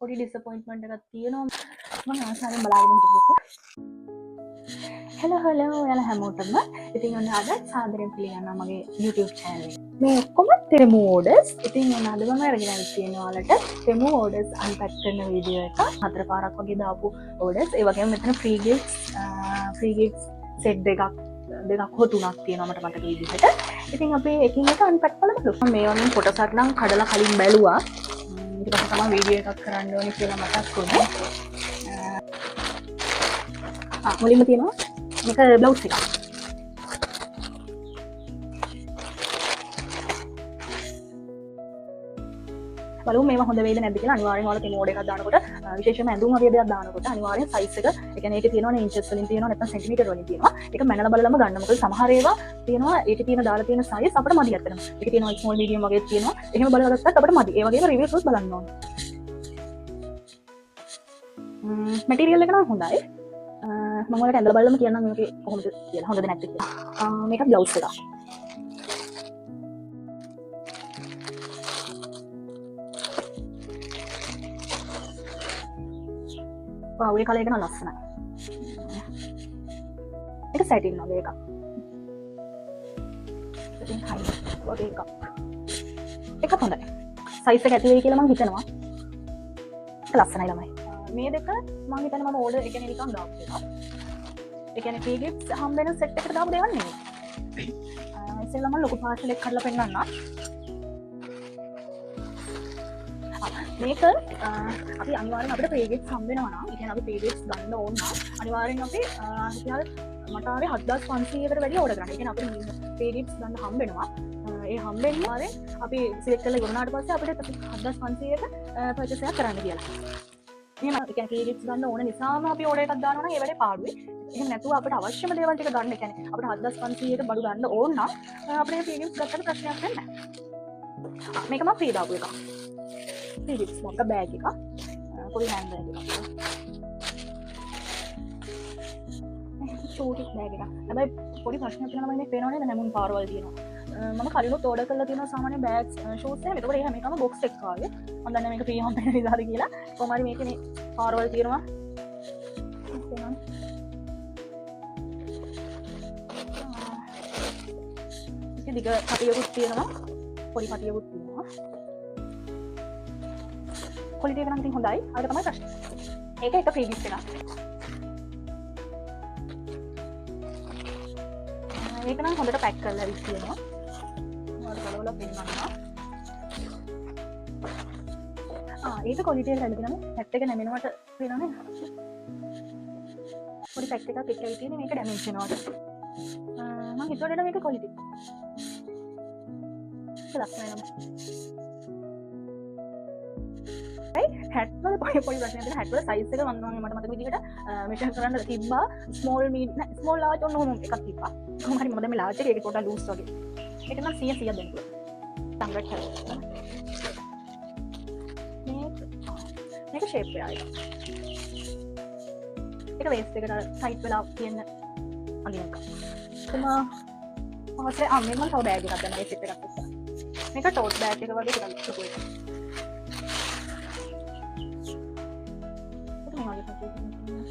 පොඩි ඩිසපොයින්ට්මන්ට් එකක් තියෙනවා. මම ආසාවෙන් බලාගෙන හිටපු. හෙලෝ හෙලෝ ඔයාලා හැමෝටම. ඉතින් ඔන්න අද සාදරයෙන් පිළිගන්නවා මගේ YouTube channel එක. මේ ඔක්කොම තෙමු ඕඩර්ස්. ඉතින් ඔන්න අද මම අරගෙන ආවිත් තියෙනවා ඔයාලට තෙමු ඕඩර්ස් අන්පැක් කරන වීඩියෝ එක. හතර පාරක් වගේ දාපු ඕඩර්ස්. ඒ වගේම මෙතන ෆ්‍රී ගිෆ්ට්ස්, ෆ්‍රී ගිෆ්ට්ස් සෙට් දෙකක් දෙකක් හෝ තුනක් තියෙනවා මට මතක විදිහට. ඉතින් අපි එකින් එක අන්පැක් බලමු. මම මේ වගේ කොටසක් නම් කඩලා කලින් බැලුවා. ඊට පස්සේ තමයි වීඩියෝ එකක් කරන්න ඕනේ කියලා මතක් වුණේ. මුලින්ම තියෙනවා මේක බ්ලවුස් එකක්. බලමු මේවා හොඳ වෙයිද නැද්ද කියලා. අනිවාර්යෙන් ඔයාලා තෙමු ඕඩර් එකක් දානකොට, විශේෂයෙන්ම ඇඳුම් වගේ දෙයක් දානකොට අනිවාර්යෙන් සයිස් එක, ඒ කියන්නේ ඒකේ තියෙනවනේ ඉන්චස් වලින් තියෙනවා, නැත්නම් සෙන්ටිමීටර් වලින් තියෙනවා. ඒක මැනලා බලලම ගන්න. මොකද සමහර ඒවා තියෙනවා ඒකේ තියෙන දාලා තියෙන සයිස් අපිට මදි ඇත්තටම. ඒකේ තියෙනවා ස්මෝල්, මීඩියම් වගේ තියෙනවා. එහෙම බලලා ගත්තත් අපිට මදි. ඒ වගේම රිවිව්ස් උත් බලන්න ඕනේ. මැටීරියල් එක නම් හොඳයි. මම ඔයාලට ඇඳලා බලලම කියන්නම් මේකේ කොහොමද කියලා, හොඳද නැද්ද කියලා. මේක බ්ලවුස් එකක්. වාව්, ඒ කලර් එක නම් ලස්සනයි. ඒක සැටින් වගේ එකක්. ඉතින් හයි වගේ එකක්. ඒකත් හොඳයි. සයිස් එක ඇති වෙයි කියලා මං හිතනවා. ඒක ලස්සනයි ළමයි. මේ දෙක මං හිතන්නේ මම ඕඩර්, ඒ කියන්නේ නිකන් දාපු එකක්. ඒ කියන්නේ ෆ්‍රී ගිෆ්ට්ස් හම්බ වෙන සෙට් එකට දාපු දේවල් නෙමෙයි. ඉස්සෙල්ලා මම ලොකු පාර්සල් එකක් කඩලා පෙන්නන්නම්. මේක අපි අනිවාර්යෙන් අපිට ෆ්‍රී ගිෆ්ට්ස් හම්බ වෙනවා නම්, ඒ කියන්නේ අපි ෆ්‍රී ගිෆ්ට්ස් ගන්න ඕන නම් අනිවාර්යෙන් අපි රුපියල් මට ආවේ 7500කට වැඩි ඕඩර් කරන්න. ඒ කියන්නේ අපිට ෆ්‍රී ගිෆ්ට්ස් ගන්න හම්බ වෙනවා. ඒ හම්බෙන්නේ අනිවාර්යෙන් අපි සිලෙක්ට් කරලා ඉවර වුණාට පස්සේ අපිට 7500ක පර්චේස් එකක් කරන්න කියලා. එහෙම ඒ කියන්නේ ෆ්‍රී ගිෆ්ට්ස් ගන්න ඕන නිසාම අපි ඕඩර් එකක් දානවා නම් ඒ වැඩේ පාඩුයි. එහෙම නැතුව අපිට අවශ්‍යම දේවල් ටික ගන්න, ඒ කියන්නේ අපිට 7500කට බඩු ගන්න ඕන නම් අපිට ෆ්‍රී ගිෆ්ට්ස් ගත්තට ප්‍රශ්නයක් වෙන්නේ නැහැ. මේක මම ෆ්‍රී දාපු එකක්. ෆ්‍රී ගිෆ්ට්ස් මොකක් බෑග් එකක්. පොඩි හෑන්ඩ් බෑග් එකක්. චූටි බෑග් එකක්. හැබැයි පොඩි ප්‍රශ්නයක් තියෙනවා, මම මේ පේනව නේද නැමුන් පාරවල් තියෙනවා. මම කලිනුත් ඕඩර් කරලා තියෙනවා සාමාන්‍ය බෑග්ස්, ෂූස් එහෙම. එතකොට ඒ හැම එකම බොක්ස් එකක් ආවේ. මම දන්නේ නැහැ මේක ෆ්‍රී හම්බ වෙන නිසාද කියලා. කොහොම හරි මේකේ මේ පාරවල් තියෙනවා. පේනවනේ. මේකේ දිග පටියකුත් තියෙනවා. පොඩි පටියකුත් තියෙනවා. ක්වොලිටි එක නම් ඉතින් හොඳයි. අර තමයි ප්‍රශ්නේ. ඒක එක ෆ්‍රී ගිෆ්ට් එකක්. මේක නම් හොඳට පැක් කරලා ඇවිත් තියෙනවා. ඔයාලට බලවලා පෙන්නන්නම්. ඒක ක්වොලිටි එක ඇවිත් තියෙනවා. පැක් එක නැමෙනවට පේනවනේ. පොඩි පැක් එකක් එක්ක ඇවිත් තියෙන්නේ. මේක ඩැමේජ් වෙනවට. මං හිතුවට වඩා මේක ක්වොලිටි. ඒක ලස්සනයි නම. හැට් වල පොඩි පොඩි ප්‍රශ්නයක් තියෙනවා. හැට් වල සයිස් එක මම මට මතක විදිහට මෙෂර් කරන්න තිබ්බා. ස්මෝල්, මීඩ් නෑ, ස්මෝල්, ලාර්ජ් ඔන්න ඔහොම එකක් තිබ්බා. කොහොම හරි මම දැන් මේ ලාර්ජ් එක, ඒක පොඩ්ඩක් ලූස් වගේ. ඒක නම් 100 100ක් දෙන්න පුළුවන්. සම්රට් හැට්. මේක ෂේප් වෙලා එකක්. ඒක වේස්ට් එකට ටයිට් වෙලා තියෙන අඳින එකක්. එතන පස්සේ මේක මම තව බෑග් එකක් දැම්මා ඒ සෙට් එකත් එක්ක. මේක ටෝට් බෑග් එක වගේ ටිකක් ලොකු එකක්. ඒක මේ වගේ පැකේජ් එකක් තියෙනවා.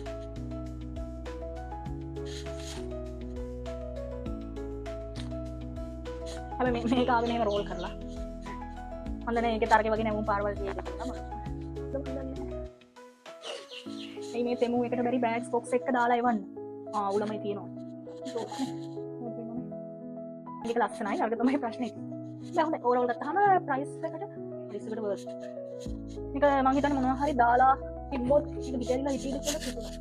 හැබැයි මේක ආවේ මෙහෙම රෝල් කරලා. මන් දන්නේ ඒකේ තරගේ වගේ නැමුම් පාරවල් තියෙන්නේ කියලා මම. මන් දන්නේ නැහැ. ඇයි මේ තෙමු එකට බැරි බෑග්ස් බොක්ස් එක දාලා එවන්න. උලමයි තියෙනවා. මේක ලස්සනයි. අරක තමයි ප්‍රශ්නේ. දැන් හොඳයි. ඕවරෝල් ගත්තාම ප්‍රයිස් එකට වර්ත්. මේක මං හිතන්නේ මොනවා හරි දාලා තිබ්බොත් මේක දිගැරිලා හිටියද කියලා හිතුණා.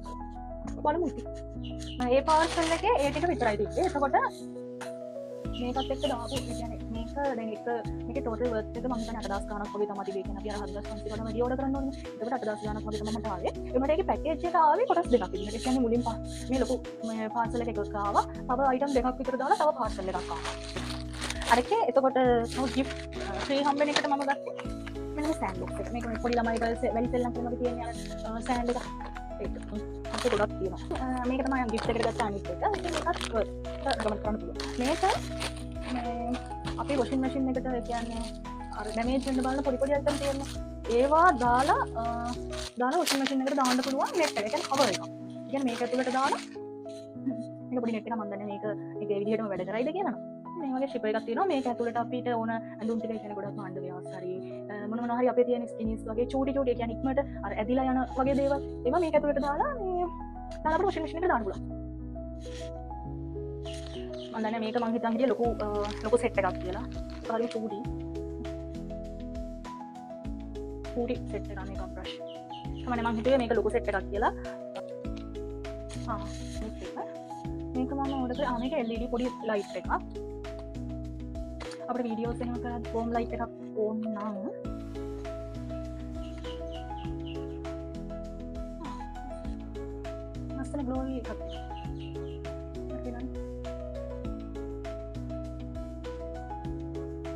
බලමු ඉතින්. මම ඒ පාර්සල් එකේ ඒ ටික විතරයි තිබ්බේ. එතකොට මේකත් එක්ක දාපු, ඒ කියන්නේ මේක දැන් එක මේකේ ටෝටල් වර්ත් එක මං හිතන්නේ 8000 ගාණක් වගේ තමයි තිබේ. කියන්නේ අපි අර 7500 කට වැඩි ඕඩර් කරන්න ඕනේ. එතකොට 8000 ගාණක් වගේ තමයි මට ආවේ. ඒ වුණාට ඒකේ පැකේජ් එක ආවේ කොටස් දෙකක් විදිහට. ඒ කියන්නේ මුලින් මේ ලොකු මේ පාර්සල් එක එකක් ආවා. තව අයිටම් දෙකක් විතර දාලා තව පාර්සල් එකක් ආවා. අරකේ එතකොට තව ගිෆ්ට් ෆ්‍රී හම්බ වෙන එකට මම ගත්තේ මෙන්න මේ සෑන්ඩ් බොක්ස් එක. මේක මේ පොඩි ළමයි වැලි සෙල්ලම් කරන වගේ තියෙන අර සෑන්ඩ් එක. ඒක. මේක ගොඩක් තියෙනවා. මේක තමයි මම ගිෆ්ට් එකට ගත්ත අනිත් එක. ඉතින් මේකත් රෙකමන්ඩ් කරන්න පුළුවන්. මේක මේ අපේ වොෂින් මැෂින් එකට, ඒ කියන්නේ අර ඩැමේජ් වෙන්න බලන පොඩි පොඩි අයිටම් තියෙනවා. ඒවා දාලා දාලා වොෂින් මැෂින් එකට දාන්න පුළුවන් නෙට් එක. ඒ කියන්නේ කවර් එකක්. ඒ කියන්නේ මේක ඇතුළට දාලා මේක පොඩි නෙට් එකක්. මන් දන්නේ මේක මේක ඒ විදිහටම වැඩ කරයිද කියලා නම්. මේ වගේ ෂිපර් එකක් තියෙනවා. මේක ඇතුළට අපිට ඕන ඇඳුම් ටික, ඒ කියන්නේ ගොඩක්ම අන්ඩර්වෙයාර්ස් හරි මොන මොනවා හරි අපේ තියෙන ස්කිනීස් වගේ චූටි චූටි, ඒ කියන්නේ ඉක්මනට අර ඇදිලා යන වගේ දේවල්, ඒවා මේක ඇතුළට දාලා මේ දාලා අපිට වොෂින් මැෂින් එකට දාන්න පුළුවන්. මන් දන්නේ මේක මං හිතන් හිටියේ ලොකු ලොකු සෙට් එකක් කියලා. ඒක හරිම චූටි චූටි සෙට් එකක් මේකප් බ්‍රෂ්. තමයි මං හිතුවේ මේක ලොකු සෙට් එකක් කියලා. ආ මේක එක. මේක මම ඕඩර් කරේ. ආ මේක LED පොඩි ලයිට් එකක්. අපිට වීඩියෝස් එහෙම කරද්දී වෝම් ලයිට් එකක් ඕන නම්. ආ, ලස්සන ග්ලෝවි එකක් තියෙනවා. හරි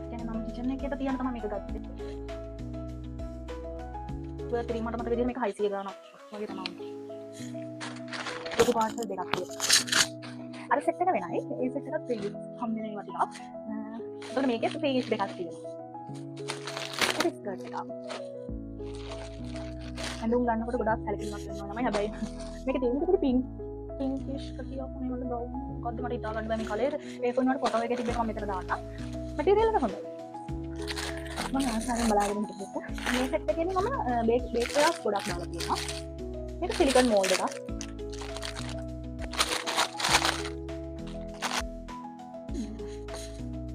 කියන්නේ මම කිචන් එකේ තියන්න තමයි මේක ගත්තේ. ඔය ත්‍රී මට මතක විදිහට මේක 600 ගාණක් වගේ තමයි උනේ. ලොකු පාර්සල් දෙකක් තියෙනවා. අර සෙට් එක වෙනයි. ඒ සෙට් එකත් ෆ්‍රී ගිෆ්ට් හම්බ වෙන ඒවා ටිකක්. එතකොට මේකේ ෆ්‍රී ගිෆ්ට් දෙකක් තියෙනවා. ඒක ස්කර්ට් එකක්. ඇඳුම් ගන්නකොට ගොඩාක් සැලකිලිමත් වෙන්න ඕන තමයි. හැබැයි මේකේ තියෙන පොඩි පින්ක් පින්කිෂ් ගතියක් මේ වගේ බ්‍රවුන් මොකද්ද මට හිතා ගන්න බෑ මේ කලර්. ඒක වුණාට ෆොටෝ එකේ තිබ්බ එක මම මෙතන දාන්නම්. මැටීරියල් එක හොඳයි. මම ආසාවෙන් බලාගෙන හිටපු එක. මේ සෙට් එකේදී මම බේක් බේක් වෙයාර්ස් ගොඩක් දාලා තියෙනවා. මේක සිලිකන් මෝල්ඩ් එකක්.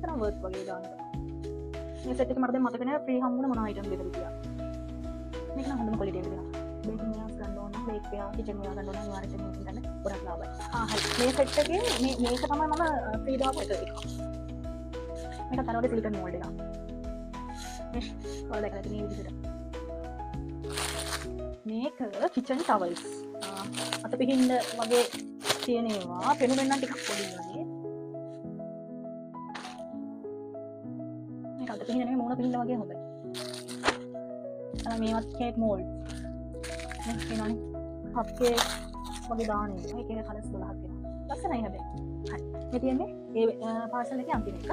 තරම් වර්ත් වගේ ගන්න. මේ සෙට් එක මට දැන් මතක නෑ ෆ්‍රී හම්බුන මොන අයිටම් දෙකද කියලා. මේක නම් හොඳම ක්වොලිටි එක දෙනවා. බේකින් වෙයාර්ස් ගන්න ඕන නම්, බේක් වෙයාර්, කිචන් වෙයාර් ගන්න ඕන නම් අනිවාර්යෙන් මේකෙන් ගන්න ගොඩක් ලාභයි. ආ හරි. මේ සෙට් එකේ මේ මේක තමයි මම ෆ්‍රී දාපු එක එකක්. මේක අර වගේ සිලිකන් මෝල්ඩ් එකක්. මේ ඔයාලා දැකලා තියෙන මේ විදිහට. මේක කිචන් ටවල්ස්. අත පිහින්න වගේ තියෙන ඒවා පෙනුමෙන් නම් ටිකක් පොඩි වගේ. මේක අත පිහින්න නෙමෙයි මූණ පිහින්න වගේ හොඳයි. අර මේවත් කේක් මෝල්ඩ්. මේ පේනවනේ. කප් කේක් වගේ දාන ඒවා. එක එක කලර්ස් 12ක් තියෙනවා. ලස්සනයි හැබැයි. හරි. මේ තියෙන්නේ ඒ පාර්සල් එකේ අන්තිම එක.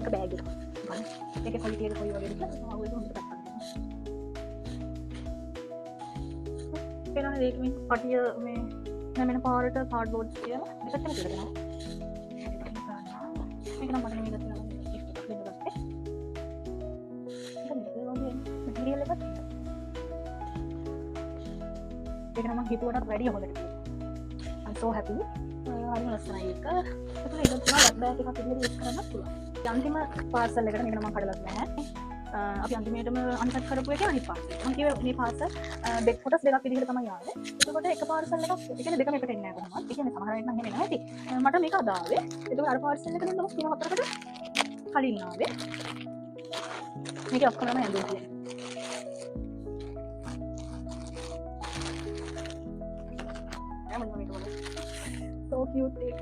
එක බෑග් එකක්. බලන්න. ඒකේ ක්වොලිටි එක කොයි වගේද කියලා මම ඔයගොල්ලෝ හොඳට පැත්තක් දෙනවා. පේනවනේ ඒක මේ පටිය මේ නැමෙන පාරට කාඩ්බෝඩ්ස් කියලා දෙකටම කියලා දෙනවා. මේක නම් මට නෙමෙයි ගත්තේ නම ගිෆ්ට් එකක් දෙන්න ගත්තේ. ඒක මේක වගේ මැටීරියල් එකක් තියෙනවා. ඒක නම් මං හිතුවටත් වැඩිය හොඳට තියෙනවා. I'm so happy. හරිම ලස්සනයි ඒක. එතන ඒක තමයි ලැප් බෑග් එකක් විදිහට යූස් කරන්නත් පුළුවන්. අන්තිම පාර්සල් එකට මේක නම් මං කඩලත් නැහැ. අපි අන්තිමේටම අන්පැක් කරපු එකේ අනිත් පාර්සල්. මං කිව්වේ මේ පාර්සල් දෙක කොටස් දෙකක් විදිහට තමයි ආවේ. එතකොට එක පාර්සල් එකක්, ඒ කියන්නේ දෙකම එකට එන්නේ නැහැ කොහොමවත්. ඒ කියන්නේ සමහර අය නම් එහෙම එනවා ඇති. මට මේක අද ආවේ. එතකොට අර පාර්සල් එක නම් දවස් 3-4කට කලින් ආවේ. මේකේ ඔක්කොම තමයි ඇඳුම් තියෙන්නේ. නෑ මම මේක බලන්න. So cute ඒක.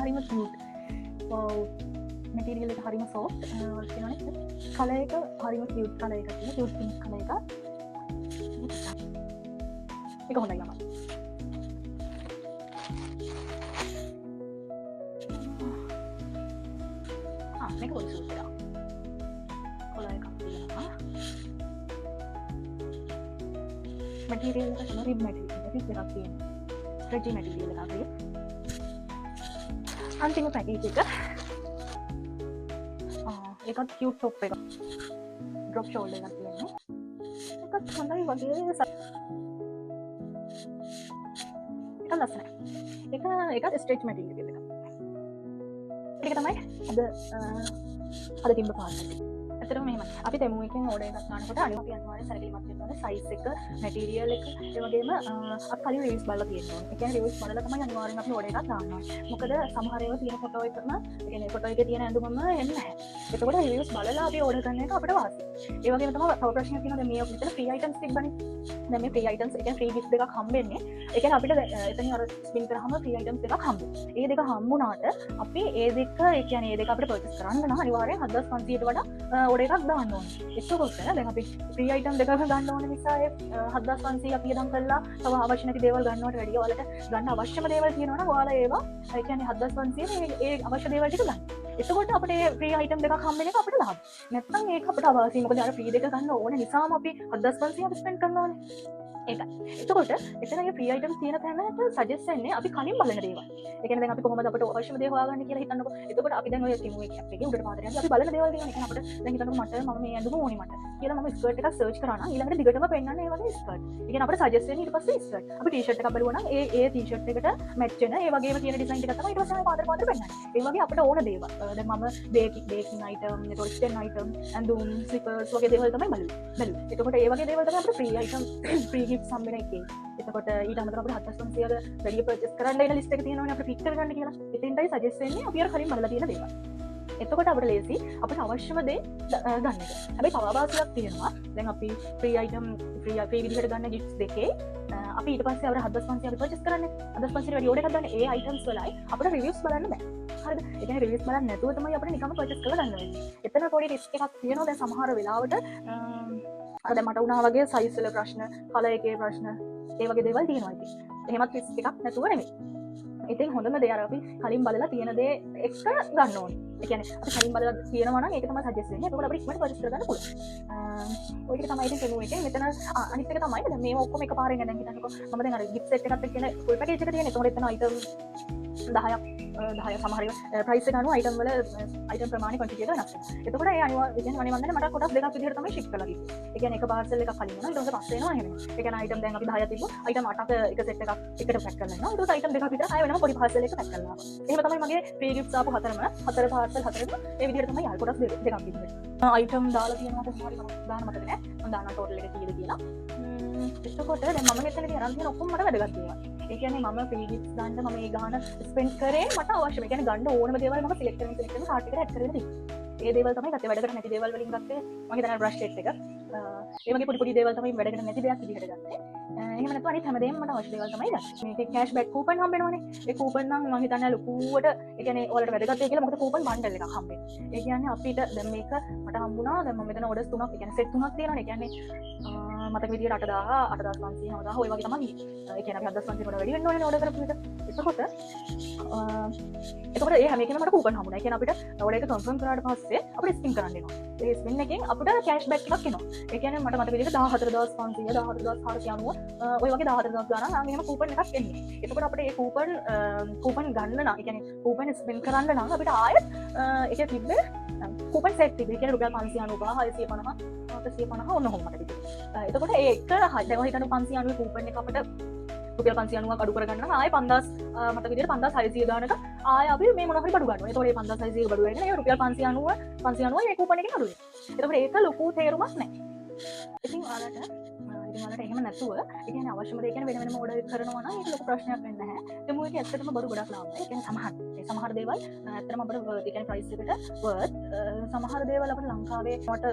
හරිම cute. Wow. Material එක හරිම soft. ඔයාලට කියනවනේ කලර් එක හරිම cute colour එකක් තියෙනවා. Cute pink colour එකක්. ඒක හොඳයි ළමයි. ආ මේක පොඩි සූට් එකක්. කොලර් එකක් තියෙනවා. මැටීරියල් එක තමයි රිබ් මැටීරියල්. රිබ් එකක් තියෙනවා. ස්ට්‍රෙචි මැටීරියල් එකක් රිබ්. අන්තිම පැකේජ් එක. ආ ඒකත් කියුට් টොප් එකක්. ඩ්‍රොප් ෂෝල්ඩර් එකක් තියෙනවා. ඒකත් හොඳයි වගේ. ඒකත් ලස්සනයි. ඒක ඒකත් ස්ට්‍රෙච් මැටීරියල් එකක්. ඒක තමයි අද තිබ්බ පාර්සල් එක. ඇත්තටම මෙහෙමයි. අපි තෙමු එකෙන් ඕඩර් එකක් ගන්නකොට අනිත් අපි අනිවාර්යෙන් සැලකිලිමත් වෙන්න ඕනේ සයිස් එක, මැටීරියල් එක, ඒ වගේම අපි කලින් රිවිව්ස් බලලා තියෙන්න ඕනේ. ඒ කියන්නේ රිවිව්ස් බලලා තමයි අනිවාර්යෙන් අපි ඕඩර් එකක් දාන්න ඕනේ. මොකද සමහර ඒවා තියෙන ෆොටෝ එකම, ඒ කියන්නේ ෆොටෝ එකේ තියෙන ඇඳුමම එන්නේ නැහැ. එතකොට රිවිව්ස් බලලා අපි ඕඩර් කරන එක අපිට වාසියි. ඒ වගේම තමයි තව ප්‍රශ්නයක් තියෙනවා. දැන් මේ මෙතන ෆ්‍රී අයිටම්ස් තිබ්බනේ. දැන් මේ ෆ්‍රී අයිටම්ස්, ඒ කියන්නේ ෆ්‍රී ගිෆ්ට් දෙකක් හම්බෙන්නේ. ඒ කියන්නේ අපිට එතනින් අර ස්පින් කරාම ෆ්‍රී අයිටම්ස් දෙකක් හම්බෙනවා. ඒ දෙක හම්බුණාට අපි ඒ දෙක, ඒ කියන්නේ ඒ දෙක අපිට පර්චේස් කරන්න නම් අනිවාර්යෙන් 7500ට වඩා ඕඩර් එකක් දාන්න ඕනේ. එතකොට දැන් අපි ෆ්‍රී අයිටම් දෙකක් ගන්න ඕන නිසා ඒ 7500 අපි වියදම් කරලා තව අවශ්‍ය නැති දේවල් ගන්නවට වැඩිය ඔයාලට ගන්න අවශ්‍යම දේවල් තියෙනවා නම් ඔයාලා ඒවා, ඒ කියන්නේ 7500 ඒ අවශ්‍ය දේවල් ටික ගන්න. එතකොට අපිට ඒ ෆ්‍රී අයිටම් දෙකක් හම්බෙන එක අපිට ලාභ. නැත්නම් ඒක අපිට අවාසි. මොකද අර ෆ්‍රී දෙක ගන්න ඕන නිසාම අපි 7500 අපි ස්පෙන්ඩ් කරනවානේ. ඒකයි. එතකොට එතන ඒ ෆ්‍රී අයිටම්ස් තියෙන තැනට සජෙස්ට් වෙන්නේ අපි කලින් බලන දේවල්. ඒ කියන්නේ දැන් අපි කොහොමද අපිට අවශ්‍යම දේ හොයාගන්නේ කියලා හිතන්නකෝ. එතකොට අපි දැන් ඔය ටෙමු එක ඇප් එකේ උඩට පහතට යද්දි අපි බලන දේවල් තියෙනවා. ඒ කියන්නේ අපිට දැන් හිතන්නකෝ මට මම මේ ඇඳුම ඕනේ මට කියලා මම ස්කර්ට් එකක් සර්ච් කරා නම් ඊළඟට දිගටම පෙන්නන්නේ ඒ වගේ ස්කර්ට්. ඒ කියන්නේ අපිට සජෙස්ට් වෙන්නේ ඊට පස්සේ ස්කර්ට්. අපි ටී-ෂර්ට් එකක් බලුවා නම් ඒ ඒ ටී-ෂර්ට් එකට මැච් වෙන ඒ වගේම තියෙන ඩිසයින් ටිකක් තමයි ඊට පස්සේ ආයෙ පාතර පාතර පෙන්නන්නේ. ඒ වගේ අපිට ඕන දේවල්. දැන් මම බේකින් අයිටම්, එතකොට කිචන් අයිටම්, ඇඳුම්, ස්ලිපර්ස් වගේ දේවල් තමයි බලුවේ. බැලුවේ. එතකොට ඒ වගේ දේවල් තමයි අපිට ෆ්‍රී අයිටම්, ෆ්‍රී ගිෆ්ට්ස් හම්බෙන එකේ. එතකොට ඊට අමතරව අපිට 7500 වැඩි පර්චේස් කරන්න එන ලිස්ට් එක තියෙනවනේ අපිට පික් කරගන්න කියලා. එතෙන්ටයි සජෙස්ට් වෙන්නේ අපි අර කලින් බලලා තියෙන දේවල්. එතකොට අපිට ලේසි අපිට අවශ්‍යම දේ ගන්න එක. හැබැයි තව අවාසියක් තියෙනවා. දැන් අපි ෆ්‍රී අයිටම්, ෆ්‍රී ෆ්‍රී විදිහට ගන්න ගිෆ්ට්ස් දෙකේ අපි ඊට පස්සේ අර 7500 අපි පර්චේස් කරන්නේ. 7500 වැඩි ඕඩර් එකක් ගන්න ඒ අයිටම්ස් වලයි අපිට රිවිව්ස් බලන්න බෑ. හරිද? ඒ කියන්නේ රිවිව්ස් බලන්න නැතුව තමයි අපිට නිකම්ම පර්චේස් කරලා ගන්න වෙන්නේ. එතන පොඩි රිස්ක් එකක් තියෙනවා. දැන් සමහර වෙලාවට අර දැන් මට වුණා වගේ සයිස් වල ප්‍රශ්න, කලර් එකේ ප්‍රශ්න, ඒ වගේ දේවල් තියෙනවා ඉතින්. එහෙමත් රිස්ක් එකක් නැතුව නෙමෙයි. ඉතින් හොඳම දේ අර අපි කලින් බලලා තියෙන දේ එක්ක ගන්න ඕනේ. ඒ කියන්නේ අපි කලින් බලලා තියෙනවා නම් ඒක තමයි සජෙස්ට් වෙන්නේ. එතකොට අපිට ඉක්මනට පර්චේස් කරගන්න පුළුවන්. ඔය ටික තමයි ඉතින් ටෙමු එකෙන් මෙතන අනිත් එක තමයි දැන් මේව ඔක්කොම එකපාරින් දැන් හිතන්නකෝ මම දැන් අර ගිෆ්ට් සෙට් එකත් එක්ක එන ෆුල් පැකේජ් එක තියෙන. එතකොට එතන අයිටම් 10ක් 10 සමහර ඒවා ප්‍රයිස් එක අනුව අයිටම් වල අයිටම් ප්‍රමාණය ක්වොන්ටිටි එක වෙනස් වෙනවා. එතකොට ඒ අනිවාර්ය ඒ කියන්නේ අනේ මන් දන්නේ මට කොටස් දෙකක් විදිහට තමයි ෂිප් කරලා තිබ්බේ. ඒ කියන්නේ එක පාර්සල් එකක් කලින් එනවා, ඊට පස්සේ පස්සේ එනවා එහෙම. ඒ කියන්නේ අයිටම් දැන් අපි 10ක් තිබ්බොත් අයිටම් 8ක එක සෙට් එකක් එකට පැක් කරලා එනවා. ඊට පස්සේ අයිටම් දෙකක් විතර ආයෙ වෙනම පොඩි පාර්සල් එකක් පැක් කරලා ආවා. එහෙම තමයි මගේ ෆ්‍රී ගිෆ්ට්ස් ආපු හතරම, හතර පාර්සල් හතරම ඒ විදිහට තමයි ආවේ කොටස් දෙකක් විදිහට. අයිටම් දාලා තියෙනවා කොහොම හරි මම දාන මතක නෑ. මම දානවා ටෝටල් එක කීයද කියලා. එතකොට දැන් මම මෙතනදී අරන් තියෙන ඔක්කොම මට වැදගත් ඒවා. ඒ කියන්නේ මම ෆ්‍රී ගිෆ්ට්ස් ගන්න මම ඒ ගාන ස්පෙන්ඩ් කරේ මට අවශ්‍යම. ඒ කියන්නේ ගන්න ඕනම දේවල් මම සිලෙක්ට් කරමින් සිලෙක්ට් කරමින් කාට් එකට ඇඩ් කරගෙන තිබ්බා. ඒ දේවල් තමයි ගත්තේ. වැඩකට නැති දේවල් වලින් ගත්තේ මම හිතන්නේ බ්‍රෂ් සෙට් එක. ඒ වගේ පොඩි පොඩි දේවල් තමයි වැඩකට නැති දෙයක් විදිහට ගත්තේ. එහෙම නැත්නම් අනිත් හැමදේම මට අවශ්‍ය දේවල් තමයි ගත්තේ. මේකේ කෑෂ් බැක් කූපන් හම්බ වෙනවනේ. ඒ කූපන් නම් මම හිතන්නේ ලොකුවට ඒ කියන්නේ ඔයාලට වැදගත් වෙයි කියලා. මොකද කූපන් බණ්ඩල් එකක් හම්බෙන්නේ. ඒ කියන්නේ අපිට දැන් මේක මට හම්බුණා. දැන් මම මෙතන ඔඩර්ස් තුනක්, ඒ කියන්නේ සෙට් තුනක් තියෙනවනේ. ඒ කියන්නේ මතක විදියට 8000, 8500, 9000 ඔය වගේ තමයි ගියේ. ඒ කියන්නේ අපි 7500 වඩා වැඩි වෙන්න ඕනේ ඕඩර් කරපු එක. එතකොට ඒ හැම එකෙම මට කූපන් හම්බුණා. ඒ කියන්නේ අපිට ඕඩර් එක කන්ෆර්ම් කරාට පස්සේ අපිට ස්පින් කරන්න එනවා. ඒ ස්පින් එකෙන් අපිට කෑෂ් බැක් එකක් එනවා. ඒ කියන්නේ මට මතක විදියට 14,500, 14,490 ඔය වගේ 14,000 ගාණක් නම් එහෙම කූපන් එකක් එන්නේ. එතකොට අපිට ඒ කූපන් කූපන් ගන්න නම්, ඒ කියන්නේ කූපන් ස්පෙන්ඩ් කරන්න නම් අපිට ආයෙත් ඒක තිබ්බේ කූපන් සෙට් තිබ්බේ. ඒ කියන්නේ රුපියල් 595, 650, 750 ඔන්න ඔහොම මට තිබ්බේ. එතකොට ඒ එක දැන් ඔය හිතන්න 590 කූපන් එක අපිට රුපියල් 590ක් අඩු කරගන්න නම් ආයෙ 5000 මතක විදියට 5600 ගානක ආයෙ අපි මේ මොන හරි බඩු ගන්නවා. එතකොට ඒ 5600 බඩු වෙන්නේ ඒ රුපියල් 590 590 ඒ කූපන් එකෙන් අඩු වෙනවා. එතකොට ඒක ලොකු තේරුමක් නෑ. ඉතින් ඔයාලට එහෙම නැතුව ඒ කියන්නේ අවශ්‍යම දේ කියන්නේ වෙන වෙනම ඕඩර් කරනවා නම් ඒක ලොකු ප්‍රශ්නයක් වෙන්නේ නැහැ. ටෙමු එකේ ඇත්තටම බඩු ගොඩක් ලාභයි. ඒ කියන්නේ සමහර දේවල් ඇත්තටම අපිට worth, ඒ කියන්නේ ප්‍රයිස් එකට worth. සමහර දේවල් අපිට ලංකාවේ මට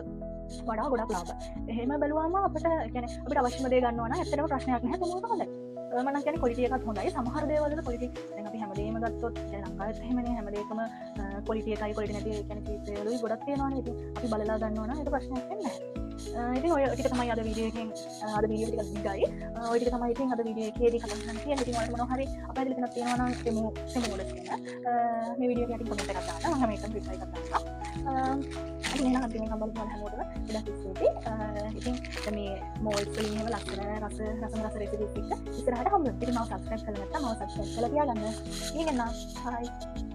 වඩා ගොඩක් ලාභයි. එහෙම බැලුවාම අපිට ඒ කියන්නේ අපිට අවශ්‍යම දේ ගන්නවා නම් ඇත්තටම ප්‍රශ්නයක් නැහැ. ටෙමු එක හොඳයි. මම නම් කියන්නේ ක්වොලිටි එකත් හොඳයි. සමහර දේවල් වල ක්වොලිටි දැන් අපි හැමදේම ගත්තොත් දැන් ලංකාවෙත් එහෙමනේ හැම දෙයකම ක්වොලිටි එකයි ක්වොලිටි නැති ඒ කියන්නේ චීප් දේවලුයි ගොඩක් තියෙනවානේ. ඉතින් අපි බලලා ගන්නවා නම් ඒක ප්‍රශ්නයක් වෙන්නේ නැහැ. ඉතින් ඔය ටික තමයි අද වීඩියෝ එකෙන් අද වීඩියෝ ටිකක් දිගයි. ඔය ටික තමයි ඉතින් අද වීඩියෝ එකේදී කතා කරන්න තියෙන්නේ. ඉතින් ඔයාලට මොනවා හරි අපහැදිලි තැනක් තියෙනවා නම් ටෙමු ටෙමු ඕඩර්ස් ගැන මේ වීඩියෝ එක යටින් කමෙන්ට් එකක් දාන්න. මම හැම එකටම රිප්ලයි එකක් දාන්නම්. ඉතින් එහෙනම් අද දිනේ හම්බ වෙන හැමෝටම ගොඩක් ස්තුතියි. ඉතින් දැන් මේ මෝල්ස් වලින් එහෙම ලස්සන රස රසම රස රෙසිපීස් එක්ක ඉස්සරහට හම්බ වෙමු. ඉතින් මාව සබ්ස්ක්‍රයිබ් කරලා නැත්නම් මාව සබ්ස්ක්‍රයිබ් කරලා තියාගන්න. ඉතින් එන්න. බයි.